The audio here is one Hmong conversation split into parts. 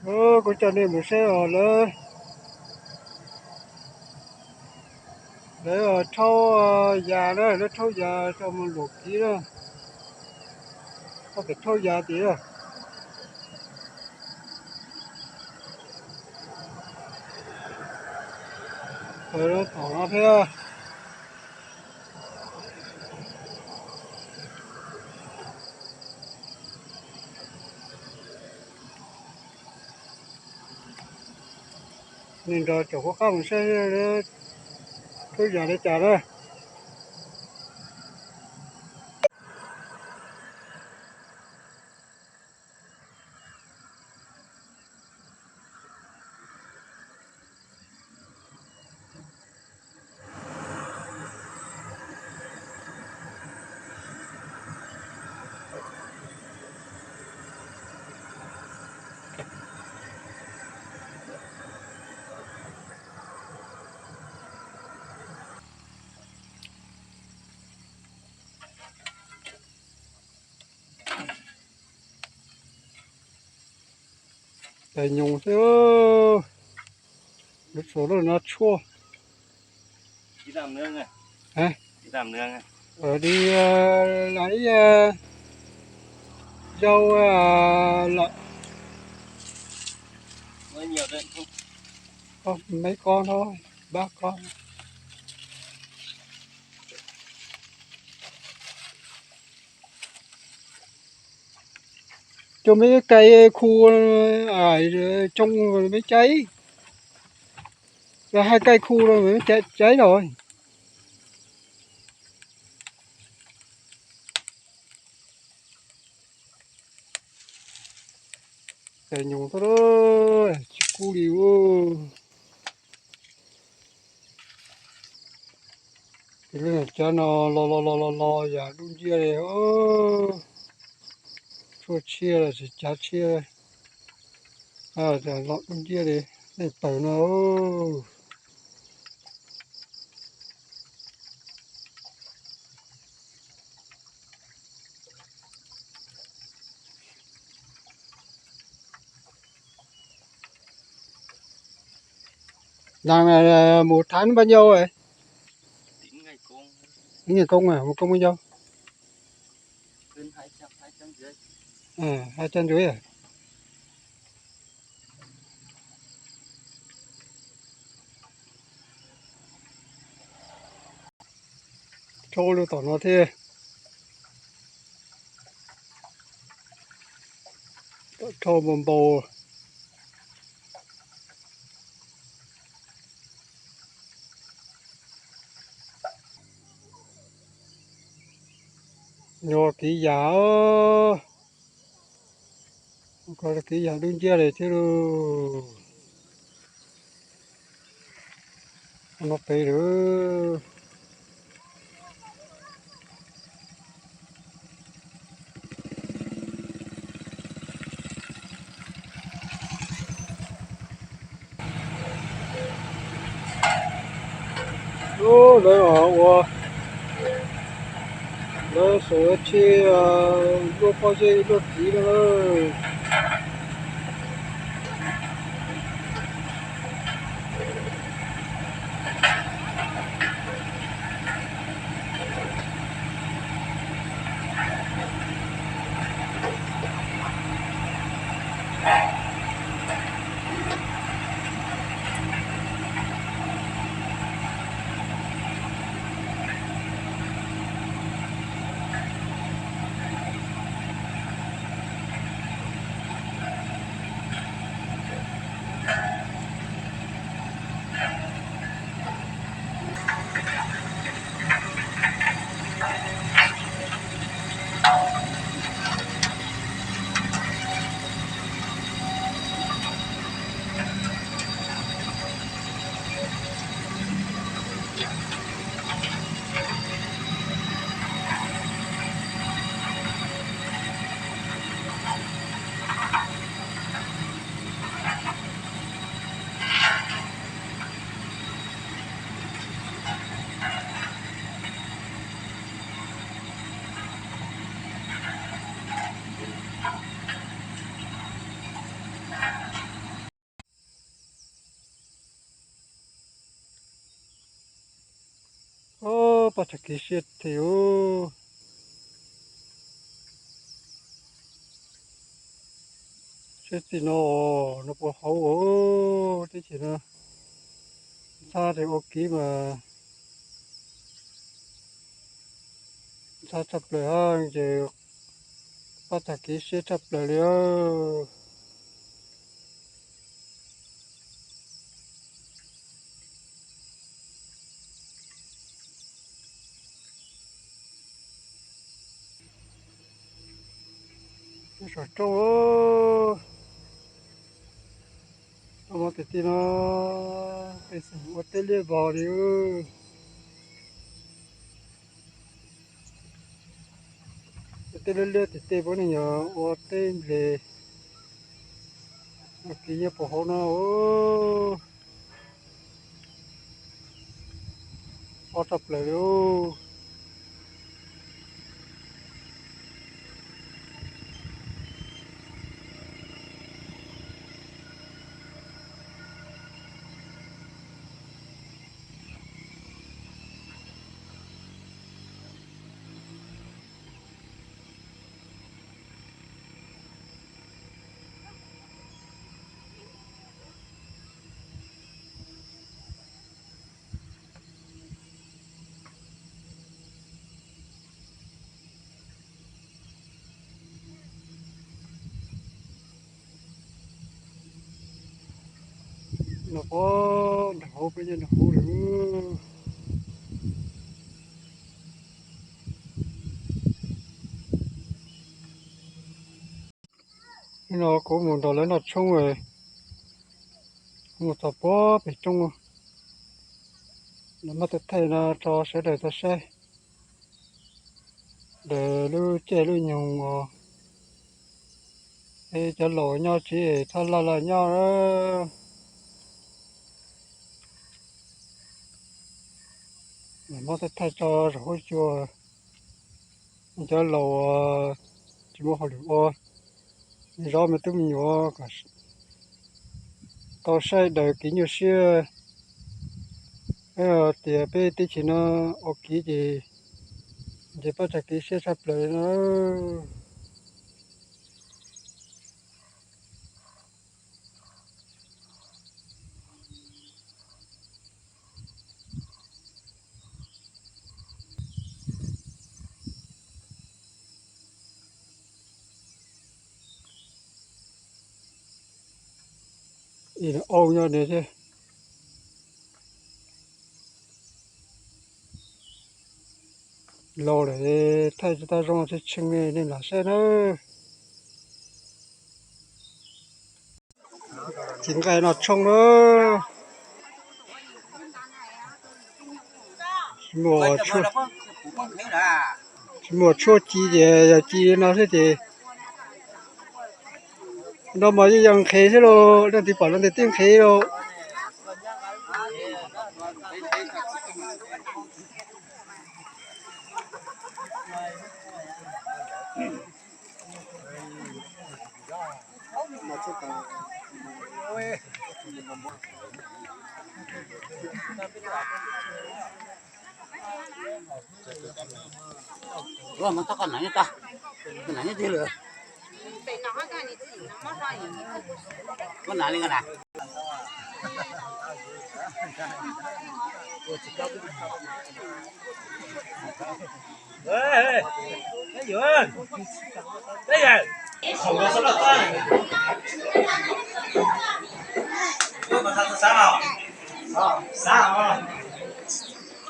Kuv coj nej mus saib os, lawv, lawv rhaub yas na, lawv rhaub yas coj mus luam kiv na, ob pem rhaub yas tiag. Tom no thiab. Nws nrog caum qub qab mus saib rhaub yas li cas na. Tais nyoos xwb, lub txua lub no tshuaj. Li lam ib yau lawm, meb kob no, pab kob. Coj meb kaij khu, coj meb caij, haj kaij khu no meb caij los. Tais nyoos xwb, tsis kub li. Tes lub cav no los los los los los yam dub nciab li, tshuaj tshiab los sis cav tshiab, los dub nciab li, nej pawg no. Nag mus thab npaum nyau? Ib nyuag koob, mus koob npaum nyau? Hab caj ntsuv. Rhaub lub tom no thiab. Rhaub npau npau. Nyob kiv yam, kiv yam dub nciab li thiab lauj. No pem lawm. Lawv ua, lawv xaws tsheb luaj pob zeb luaj kiv no. Paj tsag kiv siab thiab. Seb txij no, no puas hauv teb chaws no. Ntxhab ua kiv mas ntxhab tshaj plaws hab ces paj tsag kiv siab tshaj plaws li. Saum roob, tau mov tim tej no, tej xeem ua teb liab vog li. Tej liab liab tim tej puab neeg yog ua teb nplej. Kiv nyob puag hauv no, ob tshaj plaws li. No puag nram hauv, peb nyob nram hauv lawm. Nim no kuv mus nrog lawv noj tshoob, mus txog puag pem roob. Muab tej thaij no rau sawv daws tau saib. Lawv lub caij lub nyoog os, es cov laus nyob tsis thaj laj laj nyob. Muab tej thaij tso saum huab cua, cov laus tsis muaj hauj lwm ua, zov me tub me nyuam kom tau saib daws kiv nyuaj siab. Tias peb teb chaws no ua kiv ces ntshe paj tsag kiv siab tshaj plaws no. Ib auj nyob no thiab. Laus lawm, thaij tsis tau zoo, tshee tshee nej lam saib nawb. Txiv nqaij noj tshoob na. Tsis muaj tshuaj ci ces yog ci li no xwb ces no mas yeej yog nqhis xwb lauj, leej twg pom leej twg twb nqhis lauj.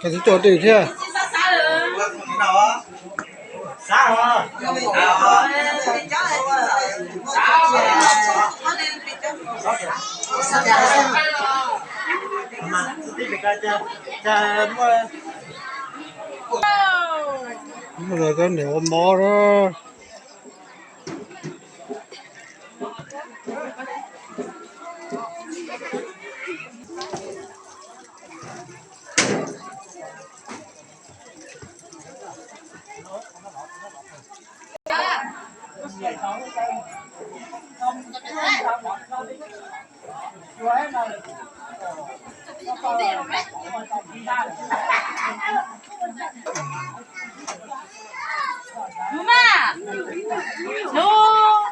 Koj twb tuaj twj thiab. Muaj cov niam ua mov na. Hnub,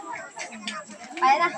pais na.